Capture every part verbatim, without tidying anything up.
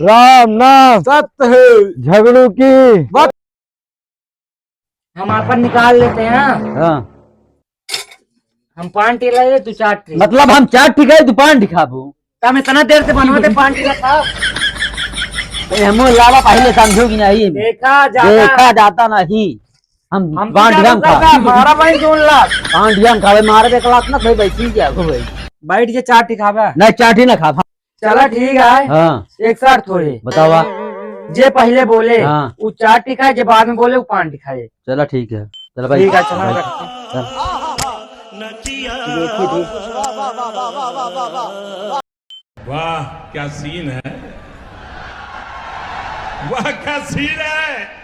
राम नाम सत्य है। झगड़ू की। हम आपन निकाल लेते हैं। हाँ। हम पान टिका ले, तू चार टिका। मतलब हम चार टिका है, तू पान टिकाबो? तम इतना देर से बनवा दे पान टिका था। ए, हमो लावा पहले समझो कि नहीं? देखा जाता। देखा जाता नहीं। हम हम पान टिका हम खाबे। मारा भाई जोन लाख। पान टिका हम खाबे, मारे एक लाख ना, भाई बैठी क्या हो भाई? बैठ के चार टिका खाबे। नहीं, चार टिका ना खाबे। चला ठीक है। हाँ। एक शर्त होए। बतावा। जे पहले बोले, हाँ। वो चार टिका है, जे बाद में बोले, वो पान टिका है। चला ठीक है। चला भाई। ठीक है, चला भाई। रखते हैं। चल। देखिए, देखिए। वाह, क्या सीन है। वाह, क्या सीन है।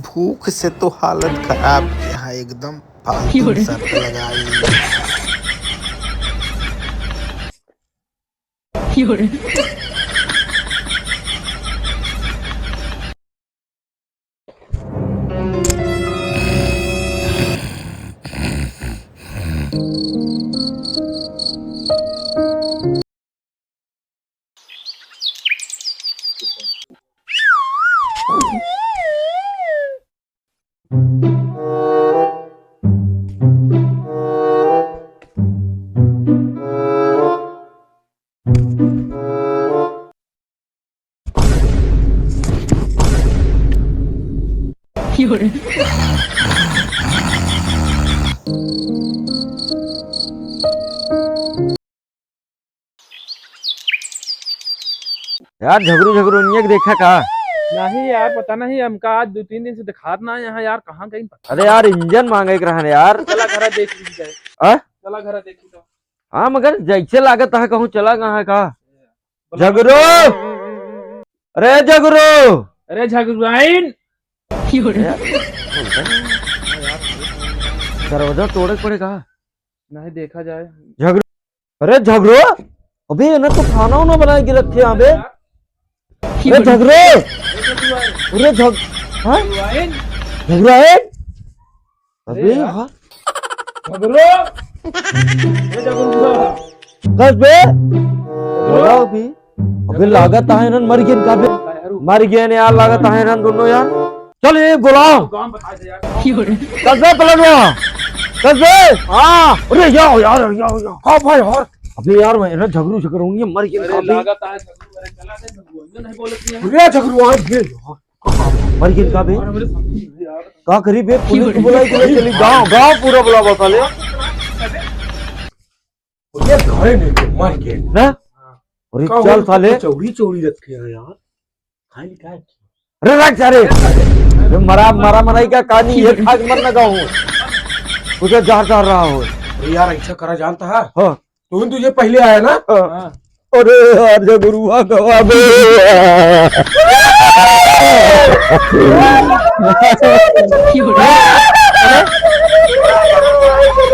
भूख से तो हालत खराब किया है एकदम, फालतू शर्त लगाई। यार, झगरू झगरूनिया के देखा का? नहीं यार, पता नहीं, हमका आज दो तीन दिन से दिखात ना है यहाँ यार, कहाँ गई पता अरे यार, इंजन मांगे के रहन यार। चला घरा देख ली जाए। हाँ? चला घरा देखी तो। हाँ, मगर जैसे लागत है कहूँ चला कहाँ है का? बोला झगरू! अरे झगरू! अरे झगरुआइन! दरवाजा तोड़े के पड़े का? नहीं, देखा जाए। झगरू, अरे झगरू, अबे इन्हें तो खाना उना बना के रखे हैं बे। अरे झगरू, अरे झग-, हाँ? झगरू है? अबे अरे यार। हाँ। झगरू, ए झगरू। कस बे? झगरू। बोला अभी। अबे लागत है इन्हें मर गए का बे? मर गए ने यार, लागत है इन्हें दोनों यार। चल, ये बुलाओ। गाँव बता दे यार। कस बे पलटवा? कस बे? हाँ। अरे, या, यार, या, या। हाँ भाई, यार। अबे यार, मैं ना झगरू झगरू होंगे, मर गए अरे, का बे? लागत है झगरू, अरे, चला दे झगरू, हम तो नहीं बोलत नहीं है। अरे, झगरू, आ, ये, यार। मर गए का बे? अरे, मेरे सामने यार। का करी बे? पुलिस को बुलाई के ले चली, गाँव, गाँव पूरा बुलावा साले। ये घरे नहीं थे, मर गए। ना? अरे का चल हो, साले। चौड़ी चौड़ी रखे हैं यार। खाली का है? अरे रख सारे। अरे मरा, मरा मराई का कहानी, ये खा के मरना का हूँ। उसे जहर चढ़ रहा हो। अरे यार, ऐसा करा जानता है? हाँ। तो तुझे पहले आया ना? हाँ। अरे यार, जगरुआ गवा बे।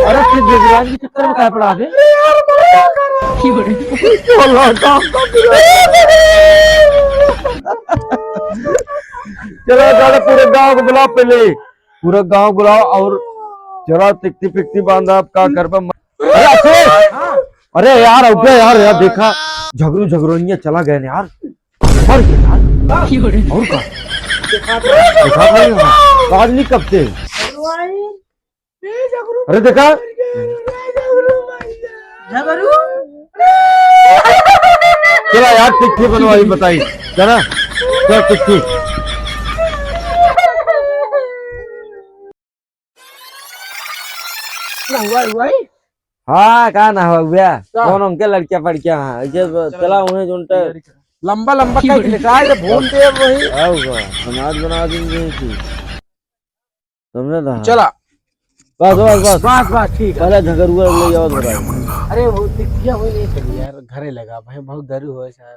अरे, तू जगरान के चक्कर में काहे पड़ा बे? बोला, काम का पूरा। चलो, चलो, पूरे गांव को बुलाओ पहले, पूरा गांव बुलाओ और चलो, टिकटी पिकटी बांधा, अब का करबा? अरे, अशोक! अरे यार, अबे यार, यार, देखा, झगरू झगरोनिया चला गए यार, मर गए यार। और का? देखा भाई, हाँ, आज नहीं कब से। अरे देखा। झगरू। चला यार, टिकठी बनवाई बताई। चला। चल टिकठी। ना हुआ, हुआ ही? हाँ, का ना हुआ, हुआ? का? कौन उनके लड़कियां पड़कियां हैं? ये चला, चला, उन्हें जो उनका लंबा लंबा कह के लेटा है, भून दे वही। आओ बा, समाज बना देंगे कि। समझे ना? चला। बस, बस, बस। बस, बस, ठीक है। पहले झगरुआ ले जाओ, झगरुआ। अरे, वो दिखिया वही नहीं चली यार, घरे लगा भाई, बहुत दरू हो यार।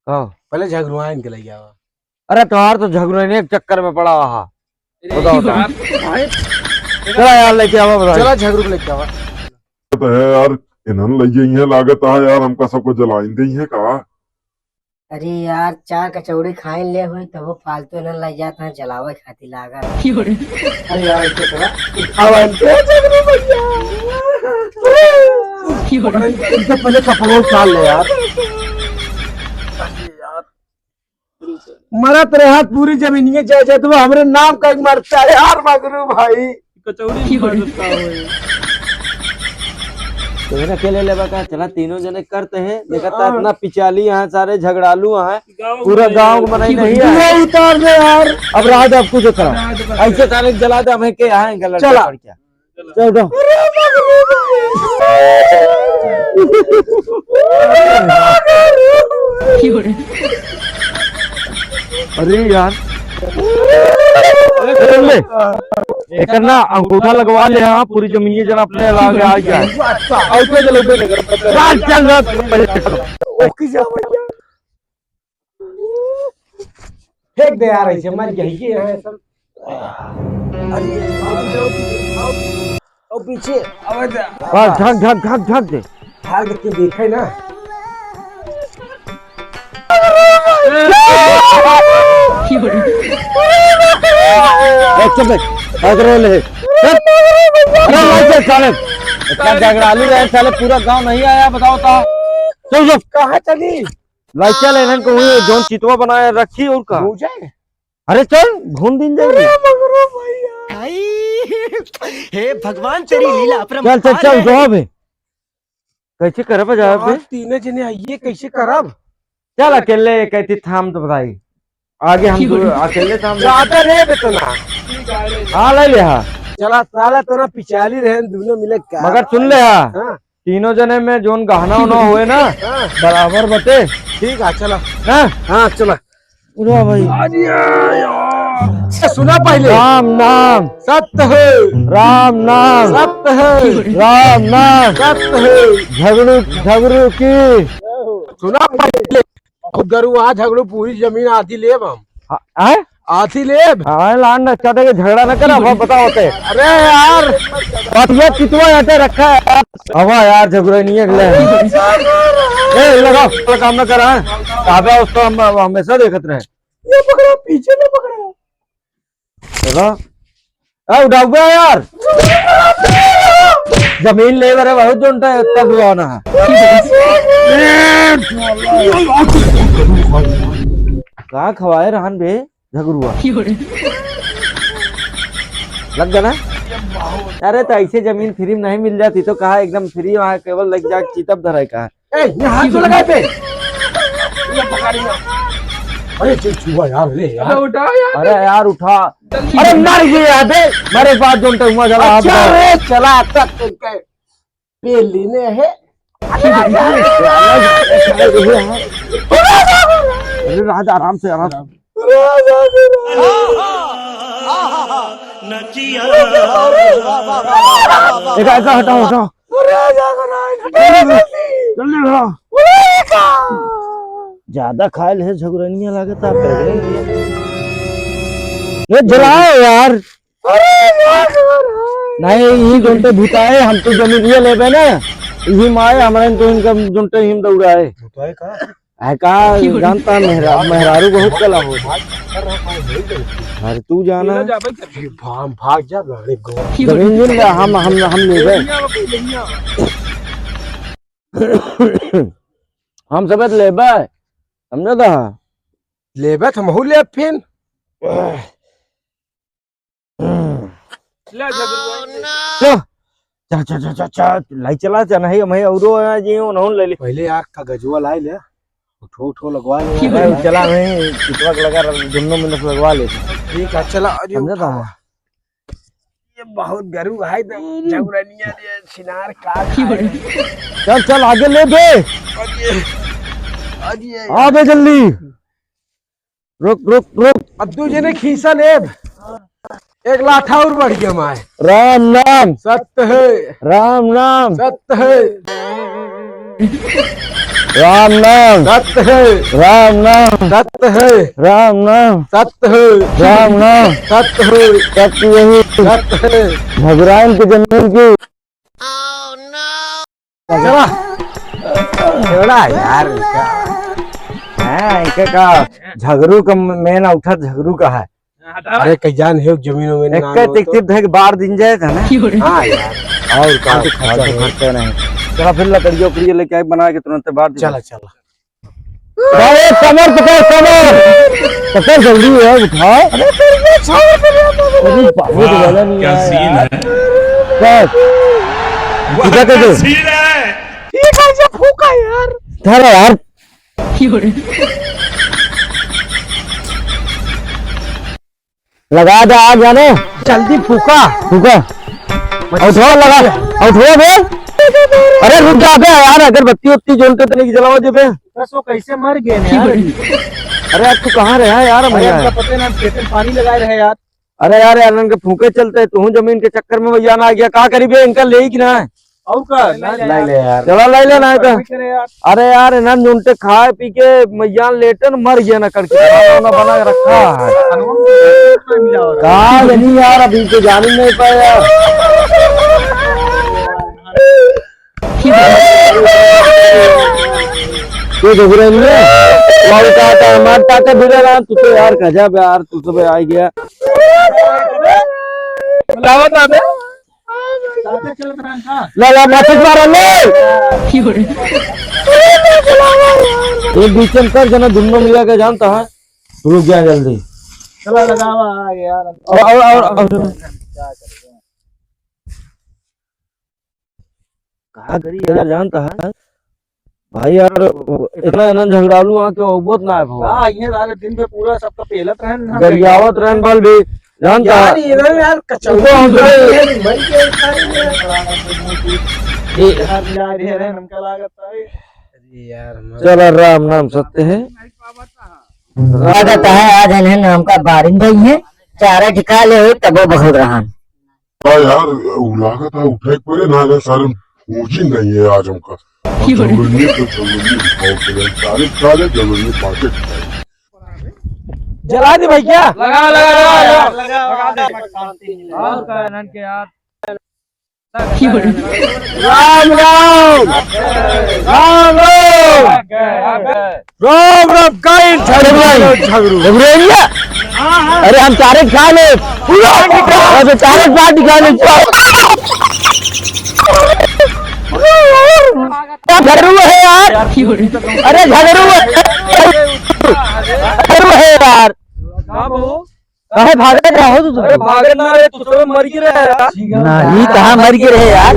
का? पहले झगरुआ इनके ले जाओ। अरे, तोहार तो झगरुआ ने एक चक्कर में पड़ा रहा। अरे, बताओ, बताओ। यार, भाई। चला यार, लेके आवा, बताओ। चला, झगरू को लेके आवा। तो है यार, इन्हन लइ जइहें लागत है यार, हमका सबको जलाइन देइहें का? अरे यार, चार कचौड़ी खाइन ले होई, तबो फालतू इन्हन लइ जात हैं जलावे खातिर लागत। अरे यार, ऐसे करा। अब इनके जगरू भैया। इनसे पहले कपड़ों उतार ले यार। अरे यार। मरत रहत पूरी जमीनिये जायदाद, वो हमरे नाम का एक मरता है यार, मगरू भाई। कचौड़ी की मारत का होई? तोहरे अकेले लेबा का? चला, तीनों जने करते हैं। देखा ता हाँ। इतना पिचाली यहाँ, सारे झगड़ालू यहाँ, गाँव पूरा में गाँव में नहीं, नहीं है। पूरा उतार दे यार। अब राज आपको जो करा, राज बस। ऐसे सारे जला दे, हमें के यहाँ गलत चला। पड़ गया। चल, उठो। अरे यार। अरे ले। एकर ना अंगूठा लगवा ले, हाँ, पूरी जमीन ये जना अपने लागे आ गया। और कोई जरूरत नहीं। चल, चल, चल। ओके जा भैया। फेंक दे यार, ऐसे मर गई ये है सब। अरे, आओ, आओ, आओ, आओ पीछे, आओ इधर। हाँ, झाँक, झाँक, झाँक, झाँक दे। झाँक के देखे ना। ए, चुप बे, भाग रहे ले। चुप। अरे, भाग जा, साले। इतना झगड़ालू रहे, साले, पूरा गांव नहीं आया, बताओ तो। चल, चल। कहाँ चली? लाइका ले इन्हन को हुई, जौन चितवा बनाए रखी और का? हो जाए। अरे चल, घूम दिन जाएंगे। अरे मगरू भैया। आई, हे भगवान, तेरी लीला अपरंपार चल, चल, चल, है। जो बे। कैसे करब जाए बे? आज तीने जने आइए, कैसे करब? चल, अकेले कहती थाम तो बताई। आगे हम दो अकेले थाम दे। ज्यादा रे बे तो ना। हाँ, ले ले, हाँ। चला, साला तो ना पिछाली रहे, दोनों मिले का? मगर सुन ले, हाँ। हाँ। तीनों जने में जोन गहना उना होए ना, हाँ। बराबर बटे। ठीक है, चला। हाँ? हाँ, चला। उठा भाई। अरे यार। सुना पहले। राम नाम। सत्य है। राम नाम। सत्य है। राम नाम। सत्य है। झगड़ू, झगड़ू की। सुना पहले। खुद गरु आ झगड़ू, पूरी जमीन आधी लेब हम। आ, आए? आधी लेब। हाँ, लान ना चाहते कि झगड़ा ना करा, अब बताओ ते। अरे यार। बात ये चितवा यहाँ पे रखा है यार। हवा यार, झगड़ा नहीं है, अगले। ए, लगा, काम ना करा। काबा उसको हम, हम हमेशा देखत रहे। ये पकड़ा, पीछे में पकड़ा। देखा? ए, उठाउबे यार। जमीन ले बरे बहुत जोन टा, इतना दुआना है। का खवाए रहन बे झगरुआ? लग गया ना? अरे तो ऐसे जमीन फ्री में नहीं मिल जाती तो कहा एकदम फ्री वहाँ केवल लग जा चितप धराई का। ए, ये हाथ तो लगाए पे। ये पकड़ लिया। अरे, चल छुआ यार, ले यार। अरे, उठाओ यार। अरे यार, उठा। अरे, मर गया यार, बे। मरे बाद जोन टाइम हुआ, चला, आप अच्छा जाओ। रे, चला, तक तुमके पेली ने है। अरे, राज, आराम से, आराम से। एक, एक, हटाओ, हटाओ। जल्दी करो। ज्यादा खाए ले झगुरनिया लागत आप। ए, जलाओ यार। नहीं, यही जोनते भुताए, हम तो जमीनिया लेबे ना। यही माए, हमरे तो इनका जोनते ही दौड़ाए। भुताए का? है का जानता मेहरा-, मेहरारू बहुत कला हो। अरे तू जाना। ये भाग, भाग जा, लड़े गो। जमीन ले, हम, हम, हम लेबे। हम सब लेबे, समझा था? लेबे तो हमहू लेब फिन। ले झगड़ुआ। चल, चल, चल, चल, चल, चल, लाई चला, चल, नहीं, हम ही औरो आ जी, उन्होंने ले ली। पहले यार कागजवा लाई ले, उठो, उठो, लगवा ले। अरे, चला, नहीं, चितवा के लगा, दोनों मिनट लगवा ले। ठीक है, चला, अरे, समझा था? उठावा। ये बहुत गरु है, तो झगड़निया रे, छिनार का खाए। चल, चल, आगे ले बे। अरे, अरे। आ बे जल्दी। रुक, रुक, रुक। अब दू जने खींचा लेब। एक लाठा और बढ़ गया माय। राम नाम। सत्य है। राम नाम। सत्य है। राम नाम। सत्य है। राम नाम। सत्य है। राम नाम। सत्य है। राम नाम। सत्य है। सत्य यही। सत्य है। भगवान के जमीन की। चला। छोड़ा यार इनका। हाँ, इनके का झगड़ू का मेन उठत झगड़ू का है। अरे कई जान है जमीन उमीन ना एक हो तो। तिकतिक धक बार दिन जाए था ना। हाँ यार। और का फालतू खर्चा फालतू है। खर्चा नहीं। चला फिर लकड़िया उकड़िया लेके आए बना के तुरंत बार दिन। चला, चला। अरे कमर पकड़, कमर। पकड़ जल्दी है, उठा। अरे, अरे, बाबू, वाह, वाला नहीं क्या आया सीन यार। है। क्या? वाह, इधर कर क्या दो। सीन है। ये कैसे फूका यार? धर यार। लगा दे आग जाने। जल्दी फूका। फूका। और थोड़ा लगा, और थोड़ा बोल। अरे रुक जा बे यार, अगरबत्ती उत्ती जोन के तनिक जलावा दे बे। बस वो कैसे मर गए ना यार? अरे यार तू कहाँ रहा यार? अरे भैया इनका पता है ना, खेत में पानी लगाए रहे यार। अरे यार, यार इनके फूके चलते तू जमीन के चक्कर में भैया ना आ गया, का करी बे इनका ले ही कि ना? और का? ले ले यार। चला ले ले ना तो। अरे यार, इन्हन उनके खाए पी के मैया लेटन मर गया ना करके, खाना वाना बना के रखा है। का जनी यार, अभी तो जान ही नहीं पाया। ये देख रहे हैं, मार काटा, मार काटा बिना रहा, तू तो यार गजब यार, तू तो आ गया। लावा ना बे। ला, ला, माचिस मारा, ले। एक बीच में कर, जना दोनों मिला के जानता है। रुक जा जल्दी। चला लगावा आग यार। और, और, और, और। का करी यार, जानता है? भाई यार, इतना, इतना झगड़ालू आके बहुत ना है भाई। हाँ, ये सारे दिन पे पूरा सबका पेलत रहन ना। गरियावत रहन बल भी, जानता है? यार, ये ना यार, कचौड़ी वो हम तो ये मर के खा रही है। ये यार, यार, ये रहन हमका लागत है। अरे यार, हम चल, राम नाम सत्य है। लागत है, आज इन्हें हमका बारिंदा ही है, चारा ठिका ले हुए, तबो बहुत रहन। हाँ यार, उ लागत है उठे के पड़े ना, ना सारे फौजी नहीं है आज हमका। अब जरूरी है तो जरूरी है, और तो यार चारे खा ले, जरूरी है पाँचे खा ले। जला दे भाई क्या? लगा, लगा, लगा, लगा। लगा, लगा, लगा। और का इन्हन के यार। राम राम। राम राम। राम राम, काहे झगड़ू, झगड़ू? झगड़ू है भैया? अरे हम चारे खा ले। अरे चारे पार्टी खा ले। झगड़ू है यार। अरे झगड़ू है। झगड़ू है यार। का बहू? काहे भागत रहो तू? अरे भागत ना रहे, तू सब मर गिरे रहे यार। नहीं, कहाँ मर गिरे रहे यार?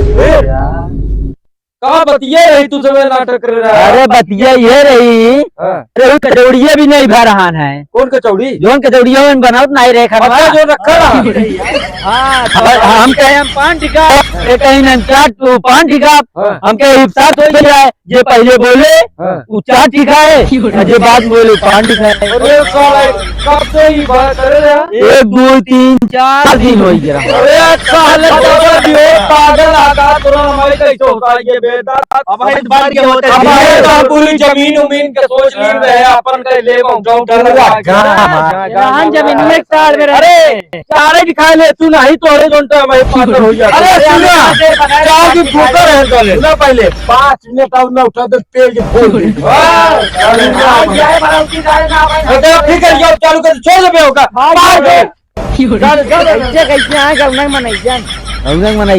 का बतिया रही तू सब नाटक कर रहा है? अरे बतिया ये रही। हाँ। अरे वो कचौड़िया भी नहीं भा रहा है। कौन कचौड़ी? जोन कचौड़िया में बनावत नहीं रहे खाना। अच्छा, जो रखा रहा। हाँ, तो हम कहे हम पान टिका, ये कहीं हम चाट, वो पान टिका, हाँ। हम कहे इफ्तार तो हो जाए। जे पहिले बोले, हाँ। उ चार ठिका है, और जे बाद में बोले, पाँच ठिका है। अरे साला, कब से ही बात करे रहे हैं? एक, दो, तीन, चार दिन हो गया। अरे साले, पागल भी हो, पागल आगा, तोरा हमारे कैसे होता है ये बेटा? अब भाई, बात ये होता है। हमारे तो पूरी जमीन उमीन के सोच ली रहे, अपन के ले जाओ, डर लगा। हाँ, हाँ, हाँ, जमीन में एक तार में रहे। अरे, चारे दिखा ले, तू नहीं तो अरे घंटा भाई पागल हो जाता। अरे सुना, चार की फूका रहे साले। सुना पहले, पाँच मिनट और ना उठा दे, पेड़ के फोड़ दे। वाह, अरे वाह। अच्छा, ठीक है, ये चालू कर, छोड़ दे बे होगा। मार दे। चल, चल, चल। कैसे, कैसे आए, गौनक मनाई जान। गौनक मनाई।